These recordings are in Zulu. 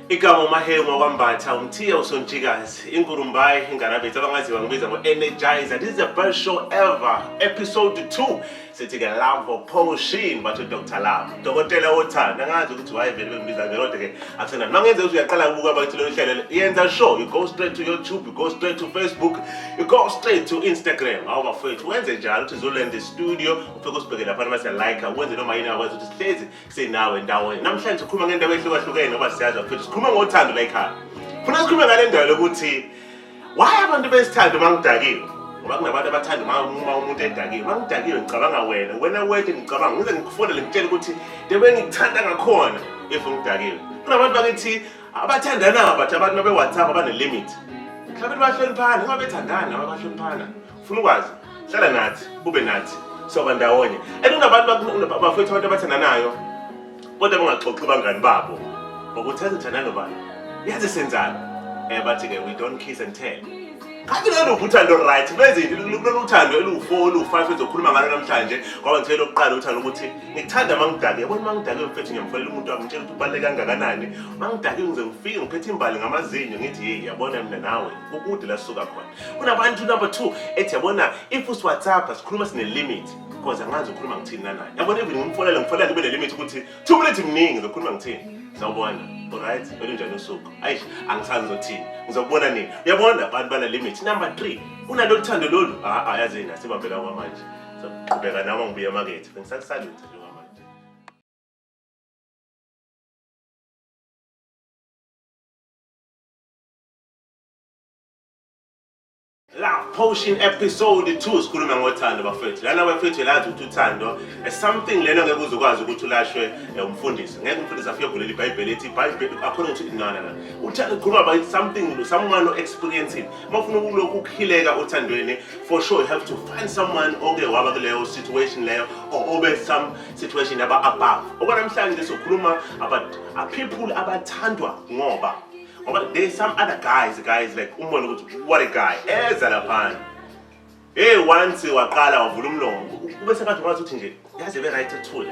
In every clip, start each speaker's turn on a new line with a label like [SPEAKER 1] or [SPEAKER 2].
[SPEAKER 1] Igama uMahewu ngwakwambatha umthiya usontshikazi inkurumbayi inganabethi abangaziwa ngibiza ngo-Energizer. This is the best show ever, episode 2. Sithi ke Love Potion, batho Dr. Love, dokotela wothando. Angazi ukuthi why vele bengibiza nje, kodwa ke akusenani. Mangenze ukuthi uyaqala ukubuka bakithi lolu hlelo, yenza sure you go straight to YouTube, you go straight to Facebook, you go straight to Instagram. Awu bafethu, wenze njalo ukuthi Zoland Studio ufike usibheke lapha mase like, wenze noma yini akwazi ukuthi sihlezi sinawe ndawonye. Namhlanje sikhuluma ngendaba ehlukahlukene ngoba siyazi bafethu sikhuluma ngothando la ekhaya. Funa sikhulume ngale ndaba lokuthi why abantu besithanda uma ngidakiwe, ngoba kunabantu abathanda uma umuntu edakiwe. Uma ngidakiwe ngicabanga wena, wena wedwa ngicabanga, ngize ngikufonele ngitshele ukuthi the way ngikuthanda ngakhona if ngidakiwe. Kunabantu bakithi abathandana, but abantu babe-WhatsApp abane-limit, mhlawumbe bahloniphana ngoba bethandana, bahloniphana. Ufuna ukwazi, hlala nathi, ube nathi, soba ndawonye. And kunabantu bafethu, abantu abathandanayo kodwa bangaxoxi bangani babo ngokuthi yazi ngithandana nobani, yazi senzani. Bathi-ke we don't kiss and tell. Kanti lolu uthando, right? Kulezi lolu uthando elu-4, olu-5 ezokhuluma ngalo namhlanje, ngoba ngithe lokuqala uthando ukuthi ngikuthanda uma ngidake. Yabona, uma ngidake mfethu, ngiyamfonela umuntu wami, ngitshela ukuthi kubaluleke kangakanani. Uma ngidake ngize ngifike ngiphethe imbali ngamazinyo, ngithi yeyi, yabona mina nawe kukude la sisuka khona. Kunabantu number 2 ethi yabona if usi-WhatsApp sikhuluma sine-limit, because angazi ukhuluma ngithini nanaye. Yabona, even ngimfonele, ngifonela ngibe ne-limit ukuthi 2 minutes mningi, ngizokhuluma ngithini? Sawubona, alright, belunjani usuku? Ayish, angisazi ngizothini, ngizokubona nini? Uyabona, abantu bana-limit. Number 3, unalolu thando lolu, ah, yazini asibambela kwamanje, soqhubeka nawe ngibuye emakethe, bengisakusalutha njengamanje. Love Potion episode 2, sikhuluma ngothando bafethu. Lana bafethu, lazi ukuthi uthando is something lena ngeke uze ukwazi ukuthi ulashwe umfundisi. Ngeke umfundisi afike evulela iBhayibheli ethi iBhayibheli akhona ukuthi no, no, no. Uthando khuluma about something someone who experience it. Uma ufuna ukulokhu ukuhileka othandweni, for sure you have to find someone oke waba kuleyo situation leyo or obe some situation yaba above. Okwanamhlanje sokhuluma about people abathandwa ngoba there's some other guys like umbone ukuthi what a guy eza laphana. Hey, once waqala wavula umlomo, kube sengathi wazi ukuthi nje yazi ebe right ethule,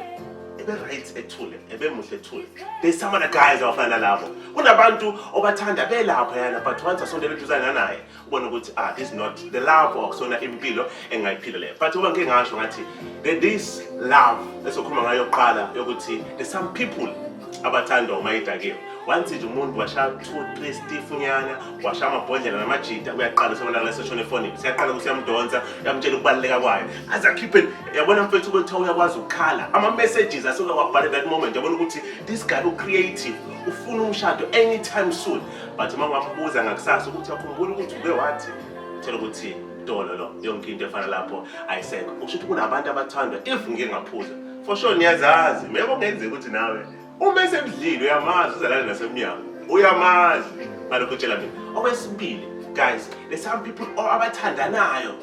[SPEAKER 1] ebe right ethule, ebe muhle ethule. There's some other guys abafana nalabo. Kunabantu obathanda belapha yana, but once asondela eduzane naye ubone ukuthi ah, this is not the love or kusona impilo engayiphila leyo. But uma ngike ngasho ngathi this love esokhuluma ngayo yokuqala yokuthi there's some people abathandwa uma idakiwe. Once nje umuntu washaya 2 3 stiff unyana, washaya amabhodlela namajita, uyaqala usebonakala seshona efonini, siyaqala ukuthi uyamdonsa, uyamtshela ukubaluleka kwayo, aze akhiphe. Yabona mfethu, kwethiwa uyakwazi ukukhala ama-messages asuke wabhala that moment. Yabona ukuthi this guy u-creative, ufuna umshado anytime soon. But uma ungambuza ngakusasa ukuthi akhumbula ukuthi uke wathi, thola ukuthi dolo lo yonke into efana lapho ayisekho. Usho ukuthi kunabantu abathandwa if ngike ngaphuza, for sure niyazazi. Maybe kungenzeka ukuthi nawe uma esemdlile uyamazi, uzalala nasemnyango, uyamazi ngalokho tshela mina. Okwesibili guys, there's some people abathandanayo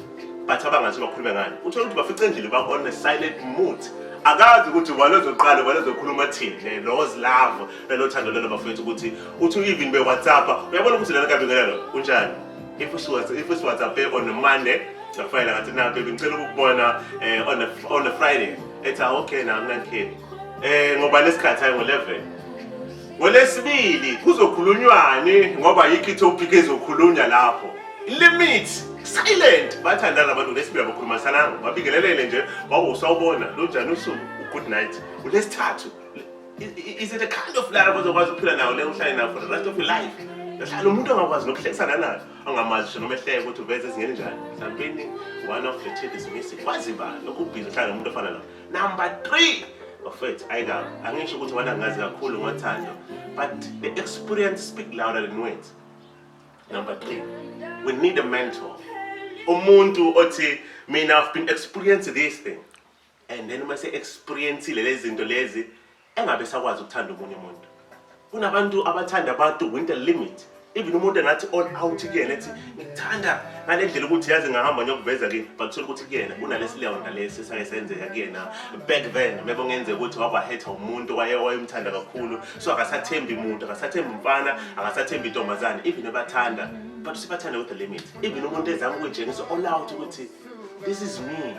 [SPEAKER 1] but abangathi bakhulume ngani. Uthola ukuthi bafica endlini ba on a silent mood, akazi ukuthi ubani ozoqala, ubani ozokhuluma thini. Those love, lelo thando lelo bafethu, ukuthi uthi even be-WhatsApp uyabona ukuthi lana kabingelelo unjani. If usi-WhatsApp on a Monday, ngakufanele ngathi na baby, ngicela ukukubona on a Friday, ethi ah, okay, na mina ngikhini ngoba lesikhathi hayi ngo-11 ngolesibili kuzokhulunywani, ngoba yikho i-topic ezokhulunywa lapho. Limit silent, bathandana abantu lesibili abakhulumisananga, babingelelele nje, wawusawubona lunjani usuku, good night. Ulesithathu, is it a kind of life ozokwazi ukuphila nawo leyo, uhlale nayo for the rest of your life? Hlala umuntu ongakwazi nokuhlekisana nayo, angamazi ngisho noma ehleke ukuthi uveze ezingeni njani. Mhlawumbe one of the teeth is missing, wazi bani lokhu ubhizi uhlala nomuntu ofana nawo. Number 3 bafethu, ayikabi angisho ukuthi wena ngazi kakhulu ngothando, but the experience speak louder than words. Number 3, we need a mentor, umuntu othi mina I've been experiencing this thing, and then uma se-experience-ile lezi zinto lezi engabe sakwazi ukuthanda omunye umuntu. Kunabantu abathanda abantu with a limit. Even umuntu engathi all out kuyena, ethi ngikuthanda ngale ndlela ukuthi yazi ngahamba ngiyokuveza kini, but uthola ukuthi kuyena kunalesilonda lesi esake senzeka kuyena back then. Maybe kungenzeka ukuthi wakwahetha umuntu wayemthanda kakhulu, so akasathembi muntu, akasathembi umfana, akasathembi intombazane, even ebathanda, but usebathanda with a limit. Even umuntu ezama ukuyitshengisa all out ukuthi this is me,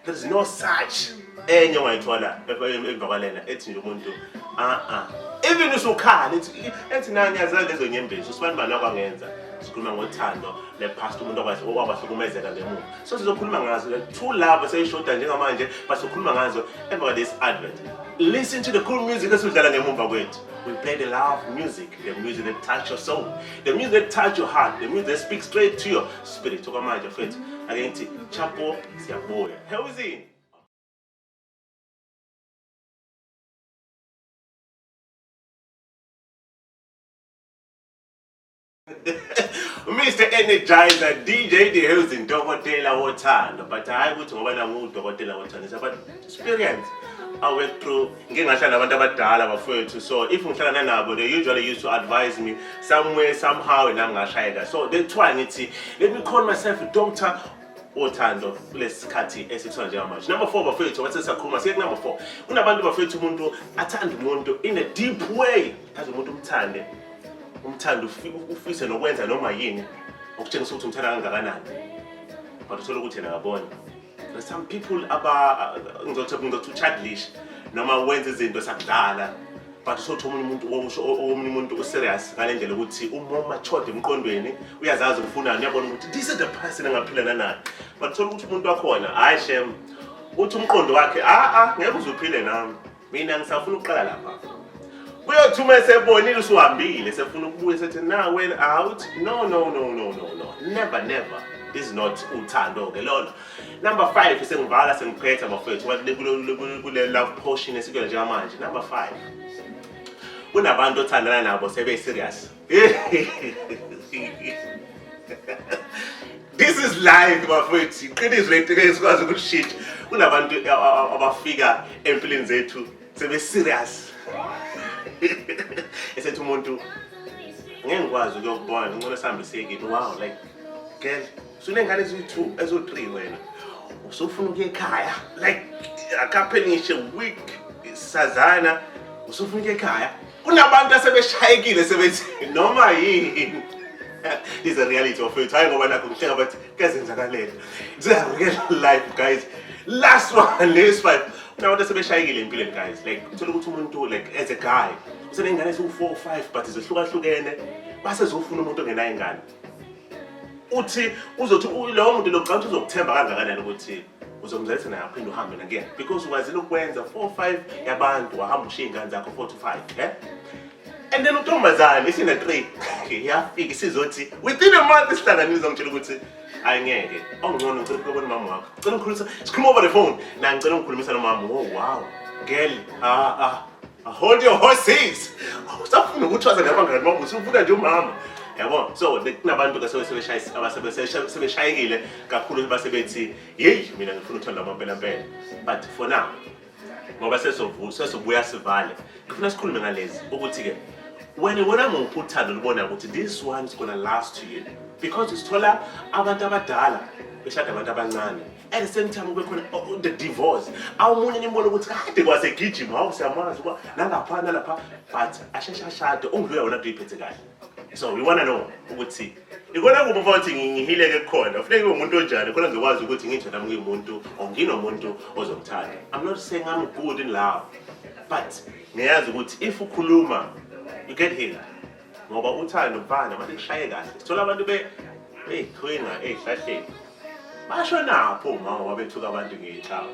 [SPEAKER 1] there is no such. Enye ongayithola emva kwalena ethi nje umuntu a-a even usukhala ethi nani yazazi lezo nyembezi usibani bani akwangenza. Sikhuluma ngothando le-past, umuntu okwahlukumezeka ngemuva. So sizokhuluma ngazo le true love eseyishoda njengamanje, but sizokhuluma ngazo emva kwalesi advert. Listen to the cool music esudlala ngemumva kwethu. We play the love music, the music that touch your soul, the music that touch your heart, the music that speaks straight to your spirit. Okwamanje mfethu, ake ngithi chapo, siyabuya. Hewzini. Mr Energizer DJ The Hewzini, dokotela wothando, but hayi ukuthi ngoba nangudokotela wothando, it's about experience I went through. Ngike ngahlala nabantu abadala bafowethu, so if ngihlala nabo, they usually used to advise me somewhere somehow nami ngashayeka. So that's why ngithi let me call myself a doctor wothando kulesi sikhathi esithiwa njengamanje. Number 4 bafowethu, wathi siyakhuluma siye number 4. Kunabantu bafowethu, umuntu athanda umuntu in a deep way, yazi umuntu umthande, umthande ufise nokwenza noma yini okutshengisa ukuthi umthanda kangakanani, but uthole ukuthi yena akaboni. There's some people aba ngizothi uchildish noma wenza izinto sakudala, but usothi omunye umuntu userious ngale ndlela ukuthi uma matured emqondweni, uyazazi ufunani, uyabona ukuthi this is the person engaphilana naye, but uthola ukuthi umuntu wakhona, hayi shem, uthi umqondo wakhe a ngeke uze uphile nami, mina ngisafuna ukuqala lapha. Kuyothi uma esebonile usuhambile, sefuna ukubuya, sethi na wena out. No, no, no, no, no, no, never, never. This is not uthando ke lolo. Number 5, sengivala sengiphetha bafethu kule love potion esikuyona njengamanje. Number 5, kunabantu othandana nabo sebe serious. This is life bafethu, iqiniso lento esikwazi ukushintsha. Kunabantu abafika empilweni zethu sebe serious, esethi umuntu ngeke ngikwazi ukuyokubona, ngcono sihambe siye kini. Wow, like girl, usuney'ngane eziyi-2, eziwu-3, wena usufuna ukuya ekhaya, like akapheli ngisho week sazana, usufuna ukuya ekhaya. Kunabantu asebeshayekile sebethi noma yini. This is a reality of it. Hayi ngoba nakho ngihleka, but kuyazenzakalela. It's a real life, guys. Last one, last five. Kunabantu asebeshayekile empilweni, guys. Like uthola ukuthi umuntu, like as a guy, useney'ngane eziwu-4 5, but zihlukahlukene, base zofuna umuntu ongenayo ingane. Uthi uzothi lowo muntu lo ukuthi uzokuthemba kangakanani ukuthi uzomzalisa naye aphinde uhambe nakuyena, because ukwazile ukwenza 4 5 yabantu, wahamba ushiye iy'ngane zakho 4 to 5, eh? And then untombazane isina 3 yafika isizothi within a month isihlanganisa, ngitshela ukuthi hayi ngeke, ongcono ngicela ukubona umama wakho, ngicela ngikhulumisa, sikhuluma over the phone na, ngicela ngikhulumisa nomama. Oh wow, girl, ah ah, hold your horses. Usafuna ukuthi waze nabangani bakho, usufuna nje umama yabo. So kunabantu ke sebeshayekile kakhulu, basebethi yeyi mina ngifuna uthando lwamampelampela. But for now, ngoba sesobuya sivale, ngifuna sikhulume ngalezi ukuthi-ke wena muphi uthando lubona ukuthi this one is gonna last to you, because sithola abantu abadala beshada abantu abancane, at the same time kube khona the divorce. Awumunye nimbona ukuthi kade kwasegijima, hawu siyamazi uba nangapha nalapha, but asheshe ashade ongidlula wona kuyiphethe kahle. So we wanna know ukuthi ikona kuphi mfowethu ngihileke kukhona, funeka ngibe umuntu onjani khona ngizokwazi ukuthi ngitho nami ngiwumuntu or nginomuntu ozongithanda. I'm not saying I'm good in love, but ngiyazi ukuthi if ukhuluma you get healed, ngoba uthando mfana manje kushaye kahle. Sithola abantu beyiqhinga ey'hlahleni, basho napho umama babethuka abantu ngey'nhlavu,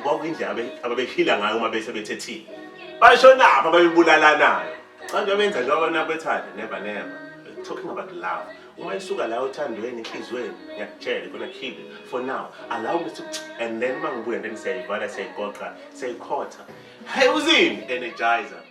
[SPEAKER 1] kwakuyindlela ababehila ngayo uma bese bethethile, basho napho ababebulalanayo. Cha nje benza njengoba nabethanda. Never, never. We're talking about love. Uma isuka la othandweni enhliziyweni, ngiyakutshela gonna kill you. For now, allow me to, and then uma ngibuya, then siyayivala, siyayigoqa, siyayikhotha. Hey uzini energizer.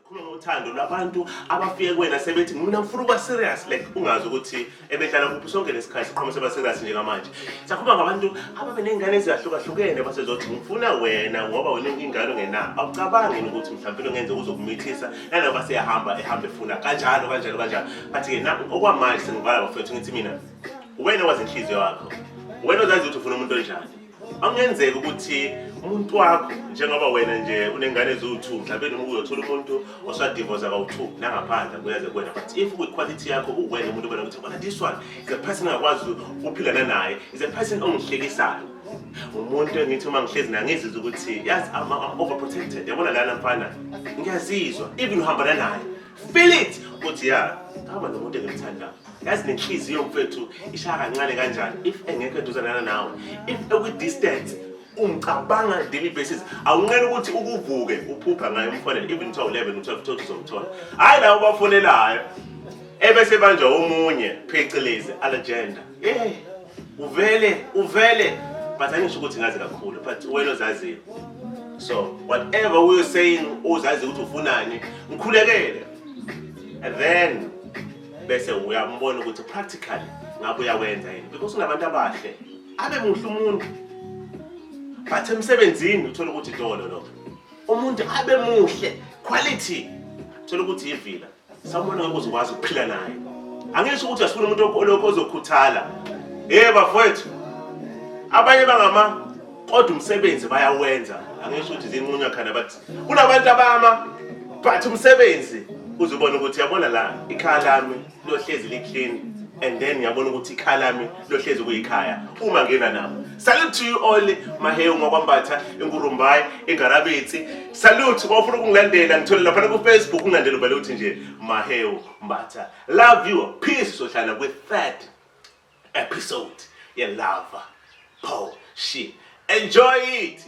[SPEAKER 1] Sakhuluma ngothando lwabantu abafike kuwena sebethi mina ngifuna ukuba serious, like ungazi ukuthi ebehlala kuphi sonke lesikhathi, siqhama seba serious njengamanje. Sakhuluma ngabantu ababe ney'ngane ezahlukahlukene, basezothi ngifuna wena ngoba wena ingane ongenayo. Awucabangi ukuthi mhlawumbe into ngenze uzokumithisa nanoba seyahamba ehamba efuna kanjalo kanjalo kanjalo. But-ke okwamanje sengivala bafethu, ngithi mina wena wazi inhliziyo yakho, wena ozazi ukuthi ufuna umuntu onjani. Akungenzeka ukuthi Umuntu wakho njengoba wena nje unengane eziwu-2, mhlawumbe noma uyothola umuntu osadivosa kawu-2 nangaphandle kuyaze kuwena, but if kwi-quality yakho uwena umuntu obona ukuthi bona this one is a person angakwazi ukuphilana naye, is a person ongihlekisayo, umuntu engithi uma ngihlezi naye ngizizwa ukuthi yazi I'm overprotected. Yabona lana mfana, ngiyazizwa even uhambana naye, feel it ukuthi ya hamba nomuntu engimthandayo. Yazi nenhliziyo mfethu ishaya kancane kanjani if engekho eduzanana nawe, if ekwi-distance ungicabanga daily basis, awunqeni ukuthi ukuvuke uphupha ngayo, umfonele even kuthiwa 11, u-12, uthole uzomthola. Hhayi labo bafonelayo ebese banjwa omunye, phecelezi alagenda, yeah, uvele uvele. But angisho ukuthi ngazi kakhulu, but wena ozaziyo. So whatever we're saying, uzazi ukuthi ufunani, ngikhulekele and then bese uyambona ukuthi practically ngabe uyawenza yini, because kunabantu abahle, abe muhle umuntu, but emsebenzini uthola ukuthi dolo lokho. Umuntu abe muhle, quality, uthola ukuthi ivila sawubona, ngeke uzokwazi ukuphila naye. Angisho ukuthi asifuna umuntu olokhu ozokhuthala. Hey bafowethu, abanye bangama kodwa umsebenzi bayawenza. Angisho ukuthi zinqunywa khona, but kunabantu abama but umsebenzi uzobona ukuthi yabona la ikhaya lami lohlezi li-clean, and then ngiyabona ukuthi ikhaya lami lohlezi kuyikhaya uma ngena nabo. Salute to you all. Mahewu ngwakwambatha, ingurumbayi, ingarabitsi, salute. Uma ufuna ukungilandela, ngithole laphana ku-Facebook, ungilandele uvele uthi nje Mahewu Mbatha. Love you, peace. Sohlala kwi-third episode ye-Love Potion. Enjoy it.